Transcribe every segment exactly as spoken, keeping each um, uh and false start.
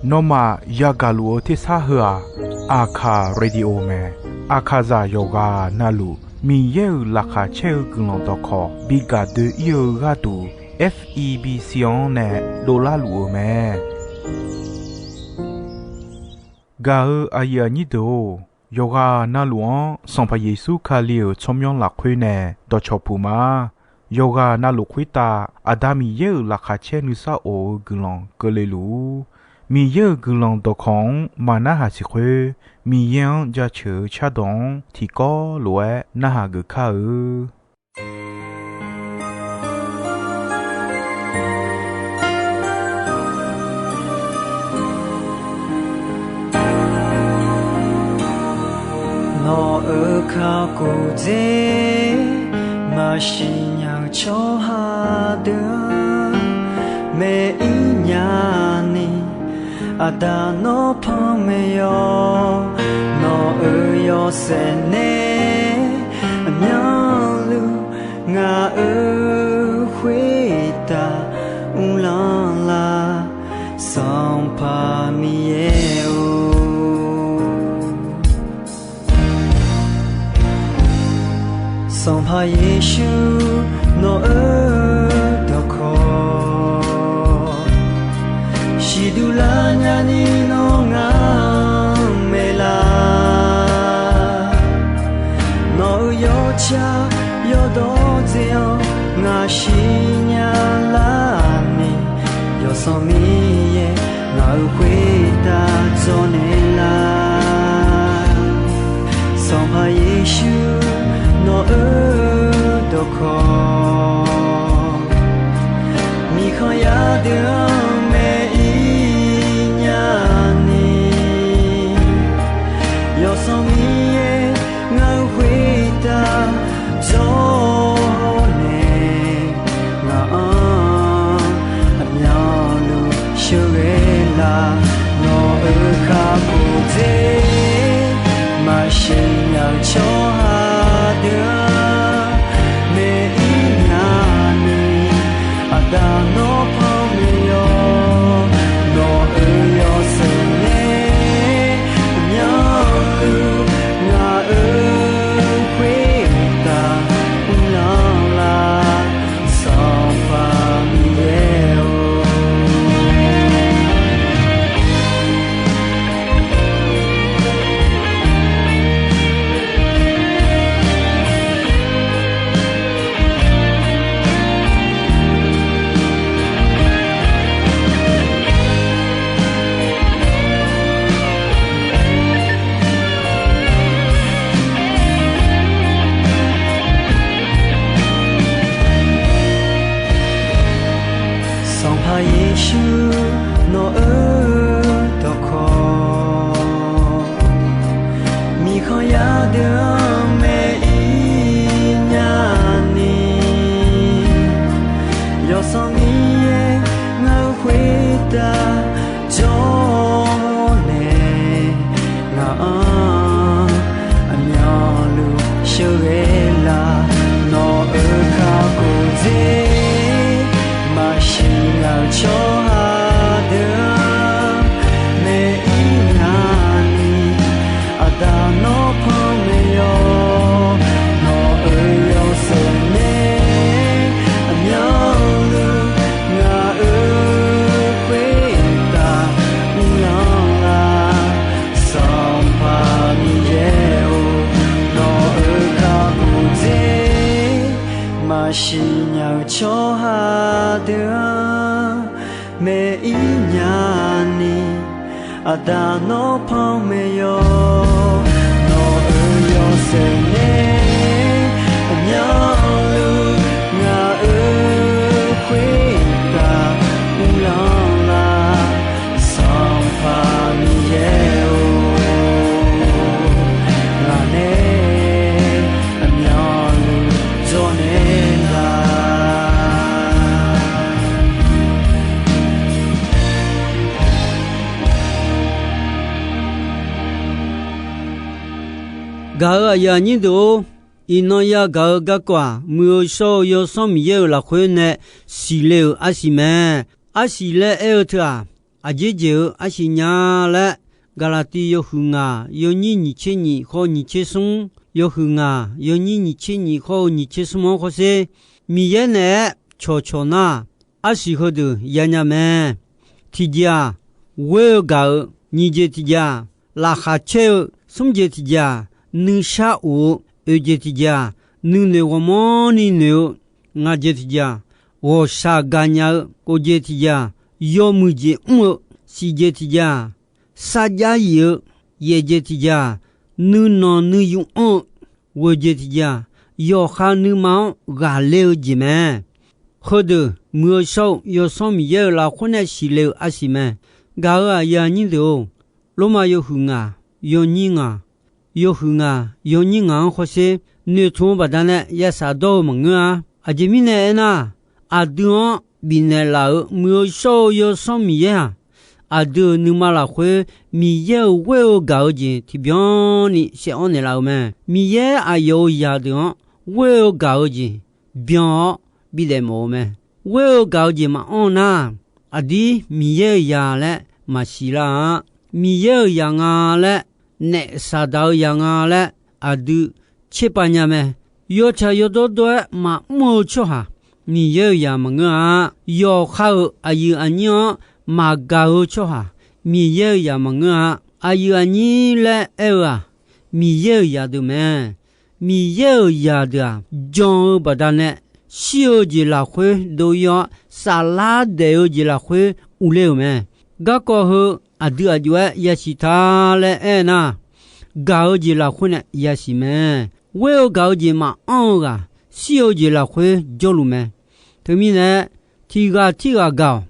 Nawmaf yagaq luf-eu tersar heu-aq, Aqkaq Radio mae. Aqkaqzaq yawqghaq navluf Miqyaer-euq laqkhaq caer-eu guiqlanq dawqkawq bi gaq doe-ir-eu gharduq, F E B C-anr nae dovlar luf-eu mae. Gaq-eu aqyuif aqnyir deuq-or, yawqghaq navluf-anr Sanqpaq Yeqsur Kali-euq tsawrmyanr lafkhoer nae dawqcawq puq ma. Yawqghaq navluf khoertav Aqda Miqyaer-euq laqkhaq caer nuisar of-eu guiqlanq keuvle luf-ur. Miqyaer-euq guiqlanq dawqkawq-anr maqnarhaq siq khoer, Miqyaer-anr jaceuq-eu cardawq-anr tiqkawv lof-aer narhaq geuf kar-eu. Nawq-euq kakhof dzer maqsiq nya-eu tsawrhaq deuq-anr, maeq-ir nya ni, Aqda nawr panmaeq yawq. Nawq-euq yawshaef nae aqmyanluf ngaq-euq khoertav uvlanr lar, Sanqpaq Miqyaer-or. Sanqpaq Yeqsur nawq-euq dawqkawq siqduq lar nyani nawr ngar maeqlar. Nawq-euq yawtsaq yawdawr dzae-awr ngaq siqnya lar ni, Yawsanr Miqyaer ngaq-euq khoertav dzawrnaeq lar. Sanqpaq Yeqsur nawq-euq dawqkawq, miqkhanq yar deuq-anr maeq-ir nya ni, Yawsanr Miqyaer ngaq-euq khoertav dzawrnaeq, ngaq-anr aqmyanluf sheuqghae lar. Nawq-euq kakhof dzer maqsiq nya-eu tsawrhaq deuq-anr maeq-ir nya ni, Aqda nawr panmaeq yawq. Nawq-euq yawshaef nae aqmyanluf ngaq-euq khoertav uvlanr lar, Sanqpaq Miqyaer-or. Sanqpaq Yeqsur nawq-euq dawqkawq, miqkhanq yar deuq-anr maeq-ir nya ni, Yawsanr Miqyaer ngaq-euq khoertav dzawrnaeq, ngaq-anr aqmyanluf sheuqghae lar. Nawq-euq kakhof dzer maqsiq nya-eu tsawrhaq deuq-anr maeq-ir nya ni, Aqda nawr panmaeq yawq. Nawq-euq yawshaef nae aqmyanluf ngaq-euq khoertav uvlanr lar, Sanqpaq Miqyaer-or. Nawq-euq kakhof dzer maqsiq nya-eu tsawrhaq deuq-anr maeq-ir nya ni, Aqda nawr panmaeq yawq. Nawq-euq yawshaef nae aqmyanluf ngaq-euq khoertav uvlanr lar, Sanqpaq Miqyaer-or. Ngaq nae aqmyanluf dzawrnaeq lar. Gaq-euq aqyuif aqnyir deuq-or, iqnan yagaq-eu garkawv-aq, muiq-eu shawr-eu Yawsanr Miqyaer-euq lafkhoer nae siqle-euq arsiq mae. Arsiq laer aer-eu teu-aq, aqjeq jeq-eu arsiq nya laer, Gaqlaqtiv yawhuiq ngaq yawnyir nyiq tser nyiq khawr-eu nyiq tser smr, yawhuiq ngaq yawnyir nyiq tser nyiq khawr-eu nyiq tser smr-anr khawrsher, Miqyaer naeq-aer cawqcawq nar, arsiq heudeuq yanya mae. Tiqjeq-aq, ghoer-eu gaq-eu, nyiq jeq tiqjeq-aq, laqkhaq caer-eu, smr jeq tiqjeq-aq, nuishar of-eu, oeq jeq tiqjeq-aq, nuinoeq ghawqmanrni noeq-eu, ngaq jeq tiqjeq-aq, ghawqshaq gaqnya-eu, kof jeq tiqjeq-aq, yawmuiq jeq mr-eu, siq jeq tiqjeq-aq, sarjax yif-eu, yaeq jeq tiqjeq-aq, nuinanq nuiyu anr-eu, ghoeq jeq tiqjeq-aq, yawqha nuima-anr ghaqler-eu jeq mae. Heudeuq muiq-eu shawr-eu Yawsanr Miqyaer-euq lafkhoer nae siqle-eu arsiq mae. Gaq-euq aqyuif aqnyir deuq-or, Lormav yawhuiq ngaq yawnyir ngaq, yawhuiq ngaq yawnyir ngaq-anr khawrsher, noeqtmq-eu baqdanae yasaq dawr-eu maqngeur-a. Aqjeq mirnae aernar, aqdui-anr bifnaeq laf-euq muiq-eu shawr-eu Yawsanr Miqyaer-aq, aqdui-euq nuima lafkhoer Miqyaer-euq ghoer-eu gaq-eu jeq tiqbyan ni saev-awr naeqlaf-euq mae. Miqyaer aqyawf-euq zaqdeuq-anr ghoer-eu gaq-eu jeq byan-awr bidaef mawf-eu mae. Ghoer-eu gaq-eu jeq maqanr nar, aqdir Miqyaer-euq zaq laer maqsiq lar-a. Miqyaer-euq zaq nga laer, naef Saqdaq-euq zaq nga laer aqdui tserpav nya mae. Yawtsaq yawdawr dawr-aer maqmr-eu tsawrhaq Miqyaer-euq zaq maqngeur-a. Yawqha-euq aqyuif aqnyir-anr maqgaq-eu tsawrhaq Miqyaer-euq zaq maqngeur-a. Aqyuif aqnyir laer aer-eu-aq, Miqyaer-euq zaqdeuq mae. Miqyaer-euq zaqdeuq-aq, jan-eu baqdanae shir-eu jeq lafkhoer dov-ir-awr, saflar daef-eu jeq lafkhoer urler-euq mae. Garkawv heu aqdui aqjox-aer yasiq ta laer aernar, gaq-eu jeq lafkhoer nae yasiq mae. Ghoer-eu gaq-eu jeq maqanr-eu ghaq, shir-eu jeq lafkhoer jawrluf mae. Teumirnae, tiqghaq tirghaq gaq-awq.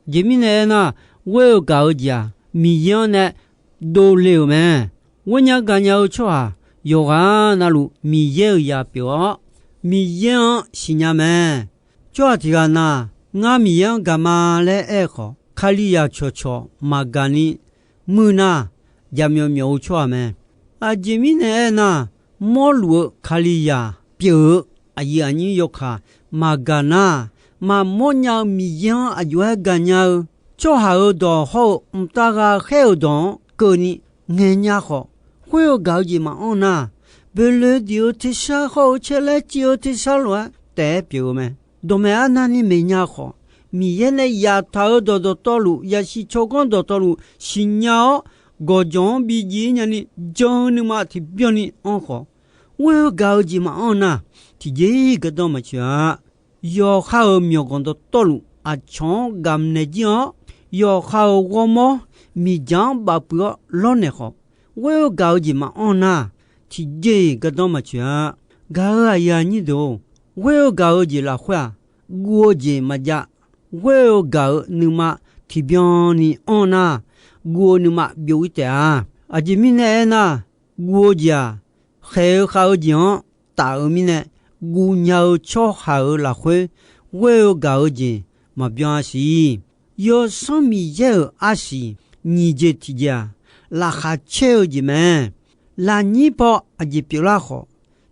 Aqjeq mirnae aernar, ghoer-eu gaq-eu jeq-aq, Miqyaer-anr nae dovle-euq mae. Ghoernya gaqnya-eu tsawrhaq yawqghaq navluf Miqyaer-euq zaq pyeuf-awr, Miqyaer-anr siqnya mae. Tsawrhaq tiqghaq na, ngar Miqyaer-anr gaq ma laer aer-eu khawf, Kalizaq cawqcawq maqgaq ni muir nar, jaqmyawf myawf-eu tsawrhaq mae. Aqjeq mirnae aernar, mawrluf-eu Kalizaq pyeuf-eu aqyuif aqnyir yawkaq maqgaq nar, maqmawr nya-eu Miqyaer-anr aqjox-aer gaqnya-eu, tsawrhaq-euq dawq hawr-eu mqtav ghaqkhaer-euq dawq-anr keuvni ngaeqnya khawf, khoer-eu gaq-eu jeq maqanr nar, boeqloe diq-eu tersar hawr-eu caerlaer civ-eu tersar lof-aer taef-aer pyeuf-eu mae. Dawqmaeq arnavni maeqnya khawf, Miqyaer nae zaftaq-eu dawq dawqtawvluf, yasiq tsawrganr dawqtawvluf siqnya-awr, gawqjawq-anr bijiv nyani jan-eu nuima tiqbyan ni anr khawf, ghoer-eu gaq-eu jeq maqanr nar, tiqjeq-iq gardanr maqtsoeq-a. Yawqha-euq myawqganq dawqtawvluf aqcawq-anr gamq naeq jir-awr, yawqha-euq ghawrmawr miqdzaq-anr bafpuiv-awr lawrnaeq khawf, ghoer-eu gaq-eu jeq maqanr nar, tiqjeq-iq gardanr maqtsoeq-a. Gaq-euq aqyuif aqnyir deuq-or, ghoer-eu gaq-eu jeq lafkhoer-aq, guv-eu jeq maqjav. Ghoer-eu gaq-eu nuima tiqbyan ni anr nar, guv-eu nuima byov-ir taef-a. Aqjeq mirnae aernar, guv-eu jeq-aq, khaeq-eu khav-eu jeq-anr taf-eu mirnae, guvnya-eu tsawrhaq-euq lafkhoer ghoer-eu gaq-eu jeq maqbyan-a siq. Yawsanr Miqyaer-euq arsiq nyiq jeq tiqjeq-aq, laqkhaq caer-eu jeq mae. Lafnyir paw aqjeq pyeuflar khawf,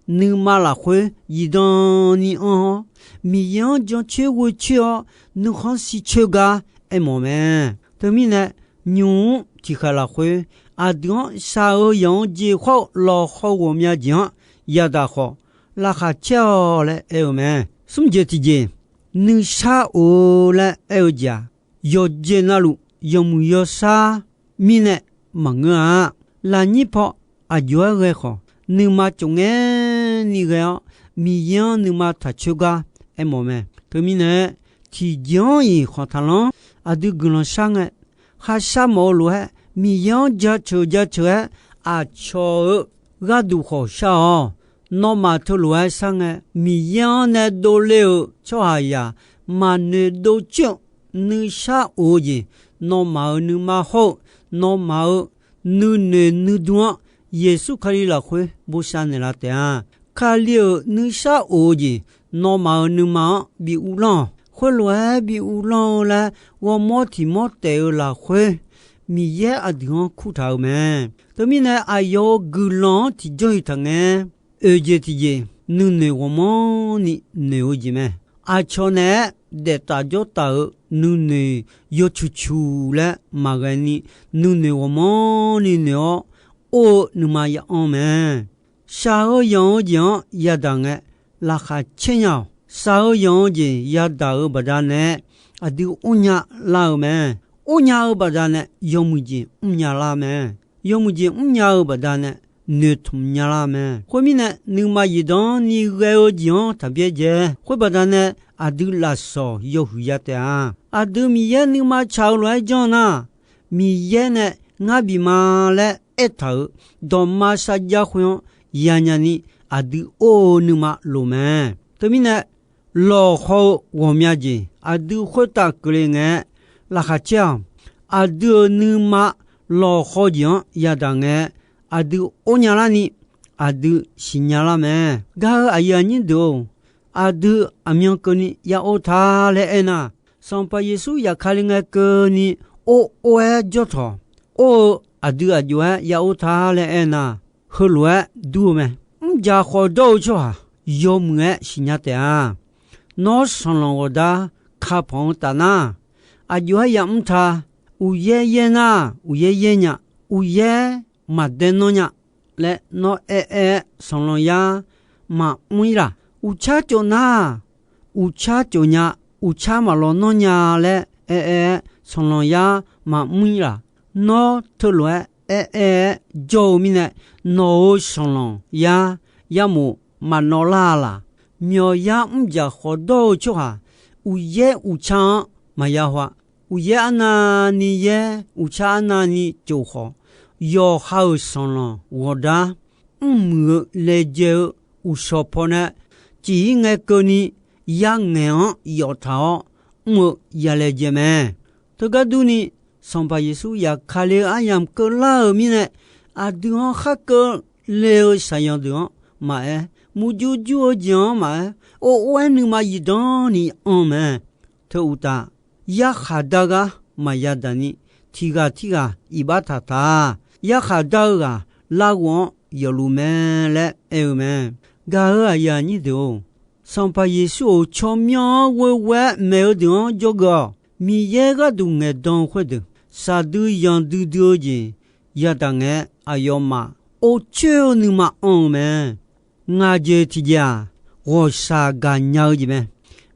nuima lafkhoer zifdan ni anr-awr, Miqyaer-anr jancoer ghoecoer-awr, nuikhanr shircoer gar aermawf mae. Teumirnae, nymq-mr tiqkhaq lafkhoer aqdui-anr shaq-eu yawq-anr jeq hawr-eu lawqhaw ghawqmya jeq-anr yadaq khawf, laqkhaq caer-awq laer aer-eu mae. Smr jeq tiqjeq, nuisar of-eu laer aer-eu jeq-aq, yawqjeq navluf yawmuiq yawshar mirnae maqngeur-a. Lafnyir paw aqjox-aer ghae khawf, nuima cawf ngae ni ghae-awr, Miqyaer-anr nuima taq coer gar aermawf mae. Teumirnae, tiqjeq-anr-iq khawqtaqlanr aqdui guiqlanq shar ngae, kharshar mawf-eu lof-aer Miqyaer-anr jaceuq jaceuq-aer aqcawq-eu gharduq khawf shar-awq. Nawmaf teulof-aer shar ngae, Miqyaer-anr nae dovle-euq tsawrhaqzaq maqnoeq dov coer-eu nuisar of-eu jeq, nawmaf-euq nuima hawr-eu nawmaf-euq nuinoeq nuidm-anr Yeqsur Kali lafkhoer bosav naeqlaf taef-a. Kali-euq nuisar of-eu jeq nawmaf-euq nuima-anr bi uvlanr-awq. Khoerlof-aer bi uvlanr-eu laer ghawrmawr tiq mawr taef-eu lafkhoer, Miqyaer aqdui-anr kurtaq-euq mae. Teumirnae, aqyawf-euq guiqlanq-anr tiqjawr-iq taqngae. Oeq jeq tiqjeq, nuinoeq ghawqmanrni noeq-eu jeq mae. Aqcawq naeq-aer daeftaf jawrtaf-euq nuinoeq yawcuq cuq laer maqghae ni, nuinoeq ghawqmanrni noeq-awr or-eu nuima ya'anr mae. Shaq-eu yanq-eu jeq-anr yadaq ngae, laqkhaq caer nya-awq. Shaq-eu yanq-eu jeq yadaq-euq baqdanae, aqdui ornya lar-eu mae. Ornya-eu baqdanae yawmuiq jeq mrnya lar mae. Yawmuiq jeq mrnya-eu baqdanae noeqtmq nya lar mae. Khoermirnae, nuima zifdan ni ghae-eu jeq-anr taqbyaer dzae. Khoer baqdanae aqdui lafsawq yawhuiq ya taef-a. Aqdui Miqyaer nuima tsaq-eu lof-aer janr nar, Miqyaer nae ngar bif ma laer aertaq-euq dawqma sarjax khoer-anr yanya ni, aqdui or-eu nuima loq mae. Teumirnae, lawqhaw-eu ghawqmya jeq aqdui khoertav keuvle ngae-aer laqkhaq caer-awq. Aqdui-euq nuima lawqhaw jeq-anr yadaq ngae, aqdui ornya larni aqdui siqnya lar mae. Gaq-eu aqyuif aqnyir deuq-or, aqdui aqmyan keuvni ya or ta laer aernar, Sanqpaq Yeqsur zafkale ngae keuvni or or-aer jawr tawq. Or-eu aqdui aqjox-aer ya or ta laer aernar, heulof-aer dur-eu mae. Mrjaq khawf dawr-eu tsawrhaq yawmuiq-aer siqnya taef-a. Nawr sanqlanq ghawqdar kapanq-eu taf nar, aqjox-aer yamr ta. Uqyaer yaer nar, uqyaer yaer nya. Uqyaer maqdae nanr nya laer nawr aer aer-aer sanqlanq yar maqmr ir laq? Uqcar cov nar, uqcar cov nya. Uqcar maqlaw nanr nya laer aer aer-aer sanqlanq yar maqmr ir laq? Nawr teulof-aer aer aer-aer jawr-eu mirnae, nawq-euq sanqlanq yar yarmof maqnawv lar-a laq? Myawqyar mrjaq khawf dawr-eu tsawrhaq uqyaer uqcar-anr maqya haw-a. Uqyaer arnavni yaer, uqcar arnavni cof khawf, yawqha-euq sanqlanq ghawqdar mrmuiq-eu laejae-eu uqshawq pawnae cif-ir ngae keuvni, yarngaeq-anr yawf taq-awr mr-eu yalaejae mae. Teugar durni, Sanqpaq Yeqsur zafkale-eu aryamq keuvlar-euq mirnae, aqdui-anr khar keuvle-eu shaqzanq deuq-anr maqaer, murjur jur-eu jeq-anr maqaer, or or-aer nuima zifdan ni anr mae. Teu uqtaf, yarkhaq dar gar maqya daq ni, tiq ghaq tirghaq iqbax taqtaq-a. Yarkhaq dar-eu ghaq larghov-anr yawfluf mae laer aer-eu mae. Gaq-eu aqyuif aqnyir deuq-or, Sanqpaq Yeqsur-euq tsawrmyanr-anr ghoeghoe-aer maeq-eu deuq-anr jawrgeuf-awq. Miqyaer gharduq ngaeqdan-eu khoerdeuq, shaqdui yanqdui dui-eu jeq yadaq ngae-aer aqyawfmaf or coer-eu nuima anr-eu mae. Ngaq jeq tiqjeq-aq, ghawqshaq gaqnya-eu jeq mae.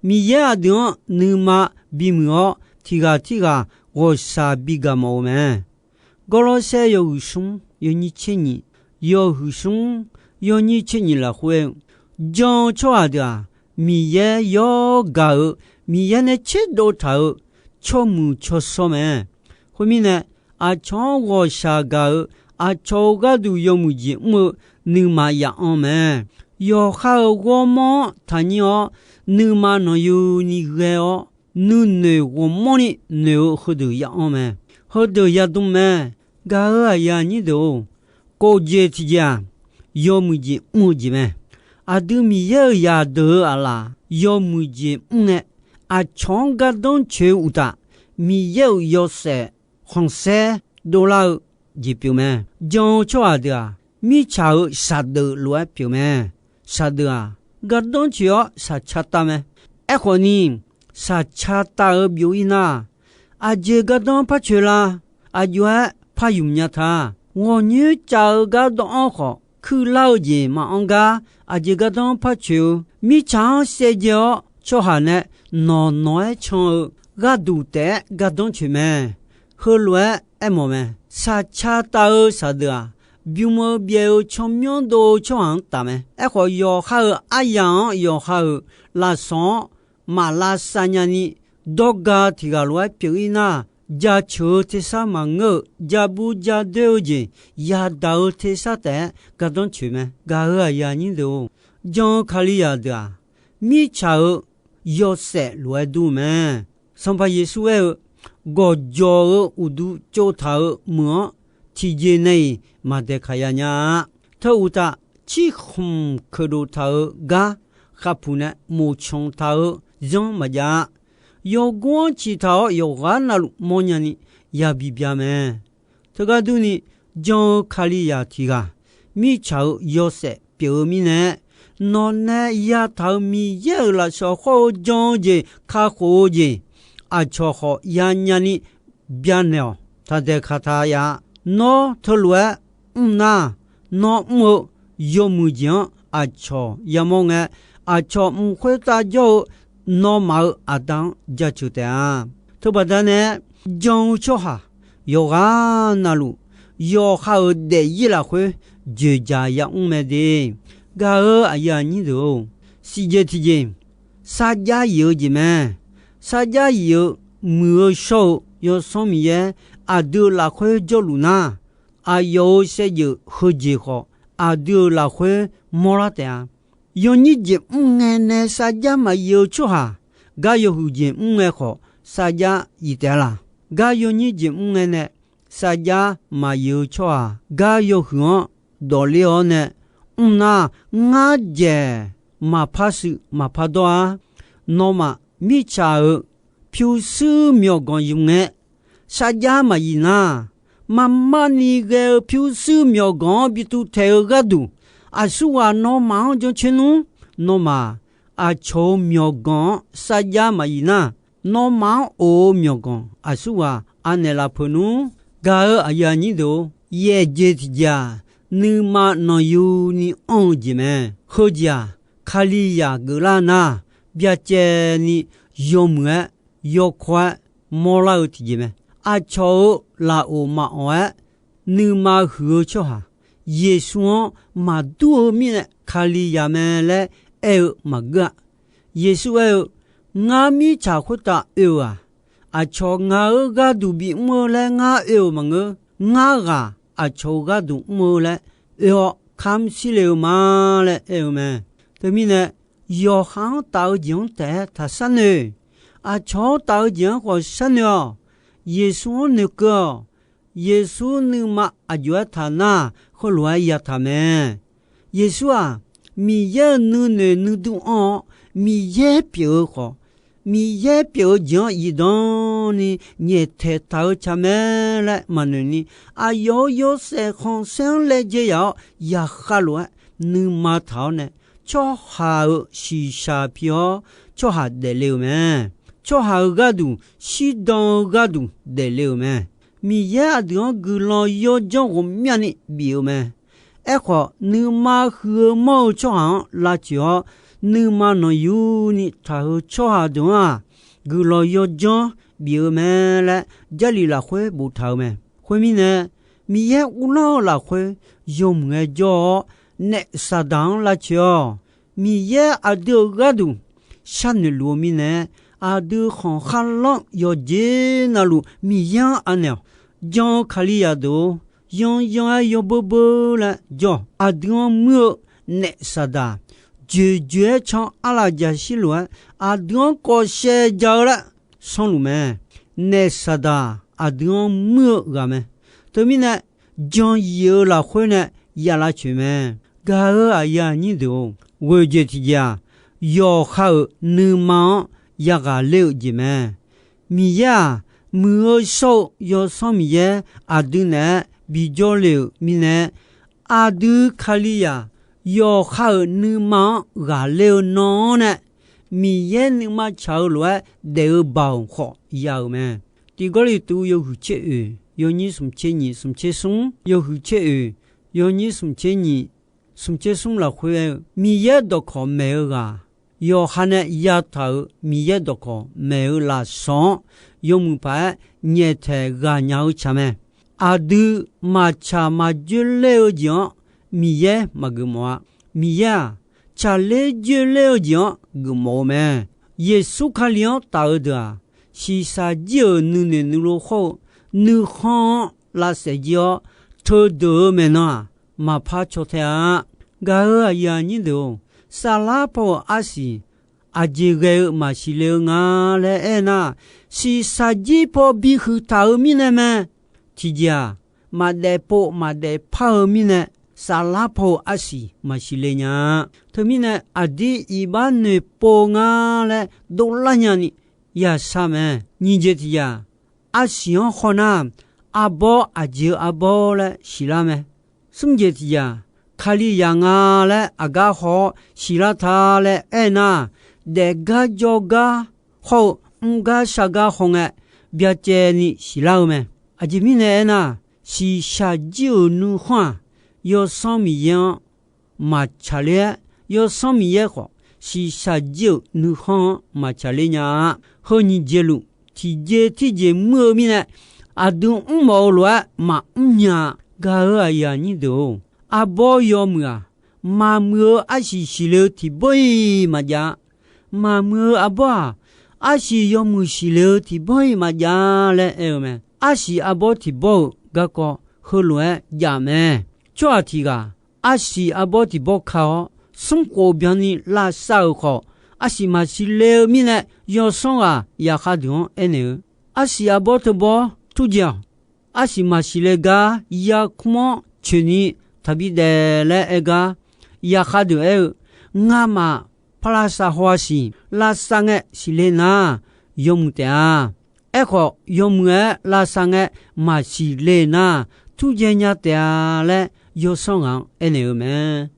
Miqyaer aqdui-anr nuima bimuiq-awr, tiq ghaq tirghaq ghawqshaq bigaq mawf-eu mae. Gawrlawrsaer yawhuiq smr yawnyir tser nyiq, yawhuiq smr yawnyir tser nyiq lafkhoer-eu, jan-eu tsawrhaq deuq-aq, Miqyaer yawr gaq-eu, Miqyaer nae tserdov taq-euq tsawrmuiq tsawrshawr mae. Khoermirnae, aqcawq-anr ghawqshaq gaq-eu, aqcawq-euq gharduq yawmuiq jeq mr-eu nuima ya'anr mae. Yawqha-euq ghawrmawr-anr taqnyir-awr, nuima nanqyuni ghae-awr, nuinoeq ghawqmanrni noeq-eu heudeuq ya'anr mae. Heudeuq yadm mae. Gaq-eu aqyuif aqnyir deuq-or, kof jeq tiqjeq-aq, yawmuiq jeq mr-eu jeq mae. Aqdui Miqyaer-euq zaqdeuq-eu aqlaf yawmuiq jeq mr ngae, aqcawq-anr gardanr coeq-eu uqtaf, Miqyaer-euq yawshaef khanqsaer dovlar-eu jeq pyeuf mae. Jan-eu tsawrhaq deuq-aq, mirtsaq-euq shaqdeuf lof-aer pyeuf mae. Shaqdeuf-aq, gardanr coeq-awr shaqca tav mae. Aerkhawf ni, shaqca tav-eu byov-ir nar, aqjeq gardanr par coeq la? Aqjox-aer par ymq nya ta. Ghawqnyoer cav-eu gardanr-anr khawf, kuirlar-eu jeq maqanr gar, aqjeq gardanr par coeq-eu, mirtsaq-anr shaevdzae-awr tsawrhaq nae nawq nawq-aer can-eu gharduq taef-aer gardanr coeq mae. Heulof-aer aermawf mae. Shaqca tav-eu shaqdeuf-aq, bym-eu byaev-eu tsawrmyanr dov-eu tsawrhaq-anr taf mae. Aerkhawf, yawqha-euq aryaq-anr, yawqha-euq lafsawq-anr maq lavsav nyani, dawrga tiq ghaq lof-aer pyeuf-ir nar, jaceuq-eu tersar maqngeur-euq, jabu jadoer-eu jeq yadaq-eu tersar taef-aer gardanr coeq mae. Gaq-eu aqyuif aqnyir deuq-or, jan-eu Kalizaq deuq-aq, mirtsaq-euq yawshaef lof-aer dur-eu mae. Sanqpaq Yeqsur aer-eu, gawqjawq-eu uqduq tsovtaq-euq meuq-anr tiqjeq nae-iq maq daeqkaq ya nya-a. Teu uqtaf, cirkhmq keuqdov taq-eu gar khaqpuq nae moqcan taq-eu zanr maqjav-a. Yawgor-anr ciqtaq-awr yawqghaq navluf mawrnya ni yabi bya mae. Teugar durni, jan-eu Kalizaq tiq ghaq, mirtsaq-euq yawshaef pyeuf-eu mirnae, nawq nae yataq-euq Miqyaer-euq lafsawq khawr-eu jan-eu jeq, kakhof-eu jeq, aqcawq khawf yanya ni byanaeq-awq. Taqdaeq kaq taq yaf-a. Nawr teulof-aer mr nar, nawr mr-eu yawmuiq jeq-anr aqcawq yamawr ngae, aqcawq mq khoertav jawr-eu nawmaf-euq Aqda-anr jaceuq taef-a. Teubaqda nae jan-eu tsawrhaq yawqghaq navluf, yawqha-euq daefzir lafkhoer joeqjaq yamr mae de. Gaq-eu aqyuif aqnyir deuq-or, siqjeq tiqjeq sarjax yif-eu jeq mae. Sarjax yif-eu muiq-eu shawr-eu Yawsanr Miqyaer aqdui-euq lafkhoer jawrluf nar, aqyawf-euq saevdzeuf heujeq khawf aqdui-euq lafkhoer mawrlar taef-a. Yawnyir jeq mr ngae nae sarjax maqyif-eu tsawrhaq, gar yawhuiq jeq mr ngae khawf sarjax yif taef-a laq? Gar yawnyir jeq mr ngae nae sarjax maqyif-eu tsawrhaq gar yawhuiq-anr dawqler-awr nae mr nar, ngar dzaeq maqpar shuif maqpar dawr-ar. Nawmaf mirtsaq-euq pyurshuir myawqganq yuf ngae, sarjax maqyif nar, marmarni ghae-eu pyurshuir myawqganq-anr bi tuvtaeq-eu gharduq, aqsurghaq nawmaf-anr jancoer nmr. Nawmaf aqcawq-euq myawqganq-anr sarjax maqyif nar, nawmaf-anr of-eu myawqganq aqsurghaq anaeq lafpeuq nmr. Gaq-eu aqyuif aqnyir deuq-or, yaefjeq tiqjeq-aq, nuima nanqyuni anr-eu jeq mae. Heujeq-aq, Kalizaq geuflar nar, byacaevni yawmuiq-aer yawkawr-aer mawrlar-eu tiqjeq mae. Aqcawq-euq lafov maqawq-aer nuima huiq-eu tsawrhaq, Yeqsur-anr maqdur-eu mirnae Kalizaq mae laer aer-eu maqgeur-a. Yeqsur aer-eu, Ngar mirtsaq khoertav oe-euq-aq, aqcawq ngaq-euq gharduq bimr-eu laer ngar oe-euq maqngeur. Ngar ghaq aqcawq-euq gharduq mr-eu laer oe-awr kamr shir le-eu ma laer aer-eu mae. Teumirnae, yawqha-anr taf-eu jeq-anr taef-aer taqshar noeq. Aqcawq-anr taf-eu jeq-anr khawf sharnoeq-awq. Yeqsur-anr noeqkeuv-awq. Yeqsur nuima aqjox-aer taq nar, heulof-aer yataq mae. Yeqsur-aq, Miqyaer-euq nuinoeq nuidur anr-awr, Miqyaer pyeuf-eu khawf, Miqyaer pyeuf-eu jeq-anr zifdan ni nyaeftaeq taq-eu tsaq mae laer maqnoeq ni, aqyawf-euq yawshaef khanqsaer-anr laejae yaf-awr, yaqkhav lof-aer nuima taq-awr nae, tsawrhaq-euq shiqshaq pi-awr, tsawrhaq daefle-eu mae. Tsawrhaq-euq gharduq, shirdan-eu gharduq daefle-euq mae. Miqyaer aqdui-anr guiqlanq yawdzanr ghawqmyani bif-eu mae. Aerkhawf, nuima huiq-eu manr-eu tsawrhaq-anr lavtsoeq-awr, nuima nanqyuni taq-eu tsawrhaq deuq-anr-aq, guiqlanq yawdzanr bif-eu mae laer Jarlif lafkhoer boftaq-eu mae. Khoermirnae, Miqyaer uvlanr-eu lafkhoer yawmuiq-aer jawr-awr, naef Saqdaq-anr lavtsoeq-awq. Miqyaer aqdui-euq gharduq sharnoeq luf-eu mirnae, aqdui khanq kharlanr yawqjeq navluf Miqyaer-anr anaeq-awq. Jan-eu Kalizaq deuq-or, yanyan-aer yawbeur beur laer jawr-awq. Aqdui-anr muir-eu naef Saqdaq, joeqjoeq-aer can arlaf jaqshir lof-aer, aqdui-anr kawvshaev ja-eu laer sanrluf mae. Naef Saqdaq aqdui-anr muir-eu ghaq mae. Teumirnae, jan yif-eu lafkhoer nae ya lavtsoeq mae. Gaq-eu aqyuif aqnyir deuq-or, ghoeqjeq tiqjeq-aq, yawqha-euq nuima-anr yaghaq ler-eu jeq mae. Miqyaer-aq, muiq-eu shawr-eu Yawsanr Miqyaer aqdui naeq-aer bijawr le-euq mirnae, aqdui Kalizaq yawqha-euq nuima-anr ghaqler-eu nan-anr nae, Miqyaer nuima tsaq-eu lof-aer daef-eu baoq khawf ya-euq mae. Tiq Gawrliqtu yawhuiq tser oeq, yawnyir smq tser nyiq, smq tser smr, yawhuiq tser oeq, yawnyir smq tser nyiq, smq tser smr lafkhoer aer-eu, Miqyaer dawqkawq maeq-eu ghaq, yawqha nae yataq-euq Miqyaer dawqkawq maeq-eu lafsawq-anr, yawmuiq paq-aer nyaeftaeq ghaq nya-eu tsaq mae. Aqdui maqtsaq maqjoer ler-eu jeq-anr Miqyaer maqgeufmawf-a. Miqyaer-aq, tsaqler joer ler-eu jeq-anr geufmawf-eu mae. Yeqsur Kali-anr taf-eu deuq-aq, shiqshaq jir-euq nuinoeq nuilov khawr-eu nuikhanr-anr lavsaef jir-awr, teudeuq-eu maeqnan-aq, maqpar caw tae-a. Gaq-eu aqyuif aqnyir deuq-or, saflar paw-euq arsiq aqjeq ghae-eu maqsiq le-eu nga laer aernar, shiqshaq jir paw bihuiq taq-eu mirnae mae. Tiqjeq-aq, maqdaef pov maqdaef par-eu mirnae, saflar paw-euq arsiq maqsiq le nya-a. Teumirnae, aqdir iqbax noeqpov nga laer dovlar nyani yashar mae. Nyiq jeq tiqjeq-aq, arsiq-anr hawnar, arbawr aqjeq-eu arbawr laer siqlar mae. Smr jeq tiqjeq-aq, Kalizaq nga laer aqgar haw-awr siqlar ta laer aernar, daefgar jawrgar hawr-eu mr gar shar gar hawngae, byacaevni siqlar-eu mae. Aqjeq mirnae aernar, shiqshaq jir-euq nuikhanr-aq, Yawsanr Miqyaer-anr maqtsaq ler-aer, Yawsanr Miqyaer khawf shiqshaq jir-euq nuikhanr-anr maqtsaq ler nya-a. Heu nyiq jeq luf tiqjeq tirjeq muir-eu mirnae, aqdui mrmawf-eu lof-aer maqmr nya-a. Gaq-euq aqyuif aqnyir deuq-or, arbawr yawmuiq-aq, maqmuiq-eu arsiq siqle-eu tiqbawr-iq maqjav-a. Maqmuiq-eu arbawr-aq, arsiq yawmuiq siqle-eu tiqbawr-iq maqjav laer aer-eu mae. Arsiq arbawr tiqbawr-euq garkawv heulof-aer jav mae. Tsawrhaq tiq ghaq arsiq arbawr tiqbawr ka-awr, smrkhof byanni lavsav-euq khawf, arsiq maqsiq le-eu mirnae, yawsanr ghaq yaqkhav deuq-anr aernaeq-eu, Arsiq arbawr teubawr turjaeq-awq. Arsiq maqsiq le gar yarkmr-anr coeqni taqbi daef laer aer gar, yaqkhav deuq aer-eu, Ngamaf paqlavsav haw-a siq. Lavsav ngae siqle nar, yawmuiq taef-a. Aerkhawf, yawmuiq-aer lavsav ngae maqsiq le nar, turjaev nya taef-a laer yawsanr ghaq-anr aernaeq-eu mae.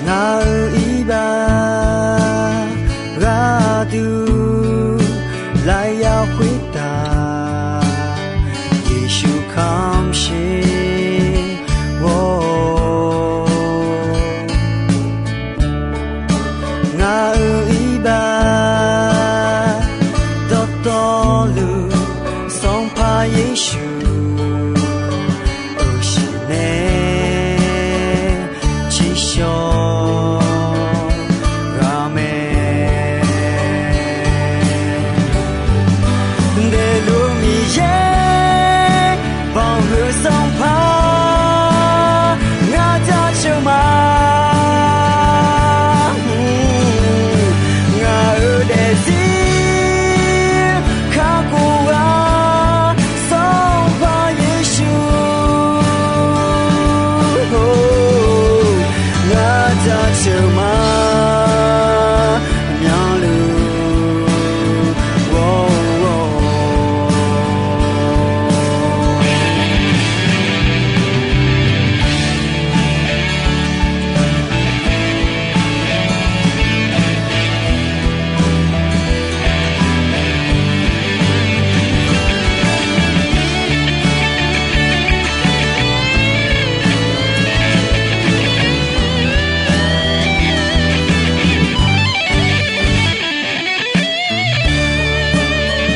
Ngaq-euq iqbax gharduq lafyaq khoertav, Yeqsur kamq sher-awr, ngaq-euq iqbax dawqtawvluf, Sanqpaq Yeqsur, uqshiqnae tsiqshawq ghaq mae. Daefluf Miqyaer, banqhuiq Sanqpaq, ngar jaceuq ma. Ngaq-euq daefzir kakhof-a, Sanqpaq Yeqsur, ngar jaceuq ma. Myanluf ghawr-eu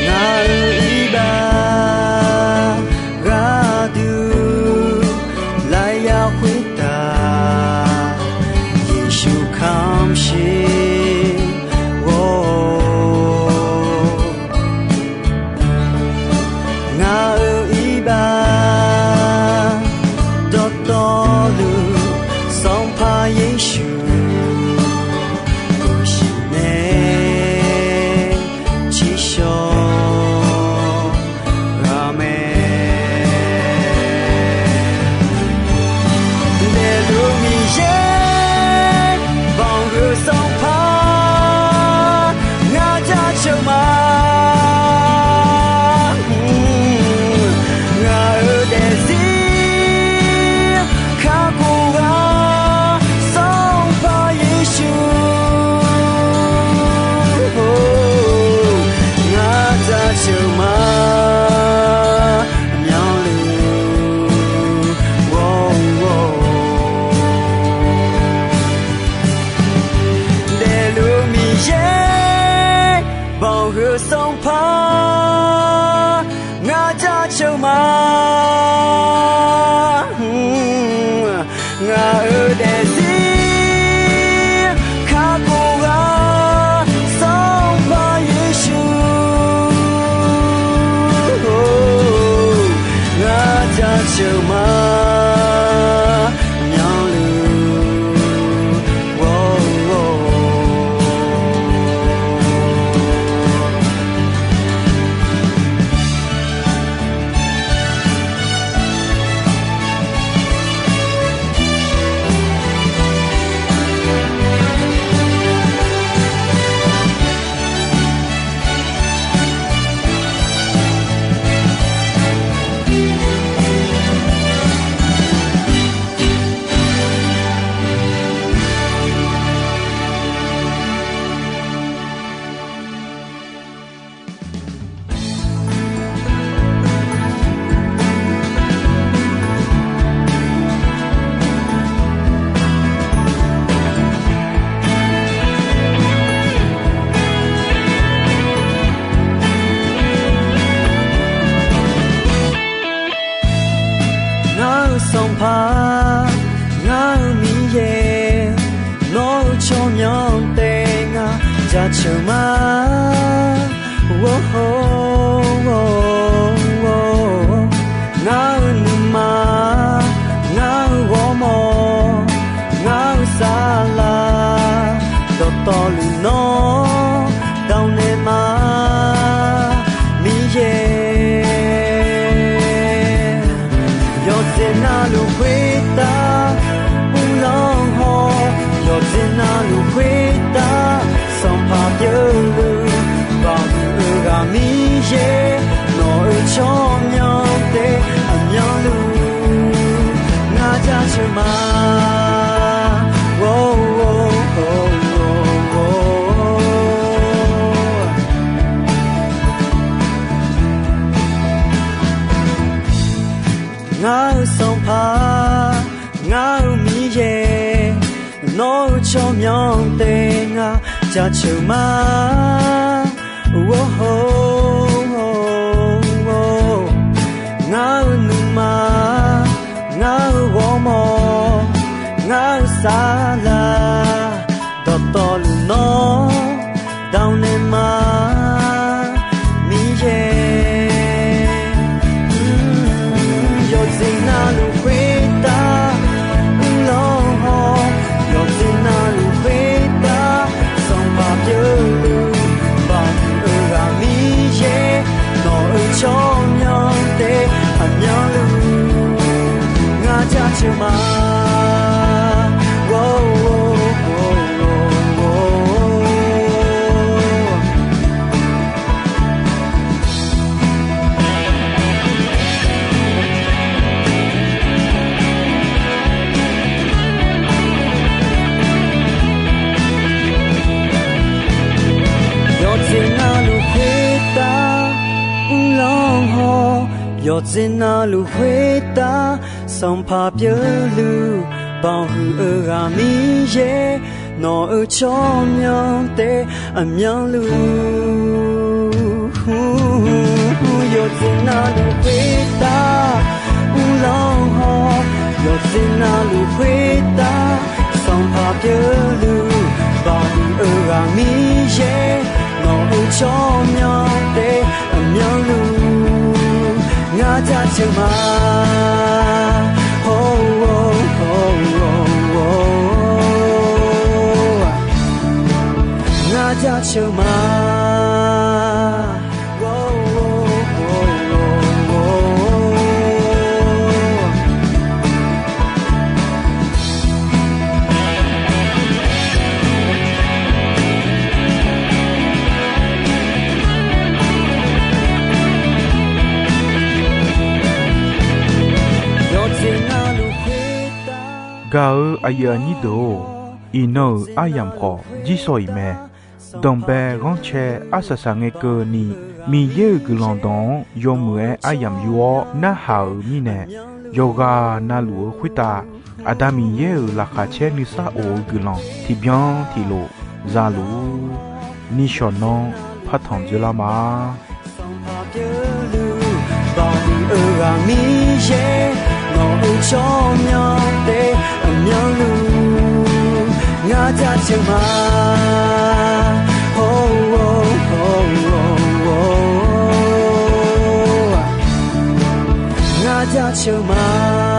Ngaq-euq iqbax gharduq lafyaq khoertav, Yeqsur kamq sher-awr, ngaq-euq iqbax dawqtawvluf, Sanqpaq Yeqsur, uqshiqnae tsiqshawq ghaq mae. Daefluf Miqyaer, banqhuiq Sanqpaq, ngar jaceuq ma. Ngaq-euq daefzir kakhof-a, Sanqpaq Yeqsur, ngar jaceuq ma. Myanluf ghawr-eu daefluf Miqyaer, banqhuiq Sanqpaq, ngar jaceuq ma. Ngaq-euq daefzir kakhof-a, Sanqpaq Yeqsur, ngar jaceuq ma. Myanluf ghawr-eu jaceuq ma. Ngar-eu nuima, ngar-eu ghawrmawr, ngar-eu saflar, dawqtawvluf nawr dawq naeq ma, Miqyaer. Yawqjeq navluf khoertav uvlanr haw, yawqjeq navluf khoertav sanqpaq pyeufluf, baqhuiq-eu ghaq Miqyaer, nawq-euq tsawrmyanr taef aqmyanluf, ngar jaceuq ma. Ngar-eu Sanqpaq, ngar-eu Miqyaer, nawq-euq tsawrmyanr taef ngar jaceuq ma. Ngar-eu nuima, ngar-eu ghawrmawr, ngar-eu saflar, dawqtawvluf nawr dawq naeq ma, Miqyaer. Yawqjeq navluf khoertav uvlanr haw, yawqjeq navluf khoertav sanqpaq pyeufluf, baqhuiq-eu ghaq Miqyaer, nawq-euq tsawrmyanr taef aqmyanluf, ngar jaceuq ma. Yawqjeq navluf khoertav uvlanr haw, yawqjeq navluf khoertav sanqpaq pyeufluf, baqhuiq-eu ghaq Miqyaer, nawq-euq tsawrmyanr taef aqmyanluf. Yawqjeq navluf khoertav uvlanr haw, yawqjeq navluf khoertav sanqpaq pyeufluf, baqhuiq-eu ghaq Miqyaer, nawq-euq tsawrmyanr taef aqmyanluf, ngar jaceuq ma. Ngar jaceuq ma. Gaq-eu aqyuif aqnyir deuq-or, iqnan-euq aryamq khawf jirsawq iq mae. Danqbae ghanrcae arsaq saq ngae keuvni, Miqyaer-euq guiqlanq dawq-anr yawmuiq-aer aryamq yur-awr narhaq-euq mirnae, yawqghaq navluf-eu khoertav Aqda Miqyaer-euq laqkhaq caer nuisar of-eu guiqlanq tiqbyan tiqlof za luf-ur. Nishawq nanr partanq dzoerlar ma. Sanqpaq pyeufluf, baqhuiq-eu ghaq Miqyaer, nawq-euq tsawrmyanr taef aqmyanluf, ngar jaceuq ma. Ngar jaceuq ma.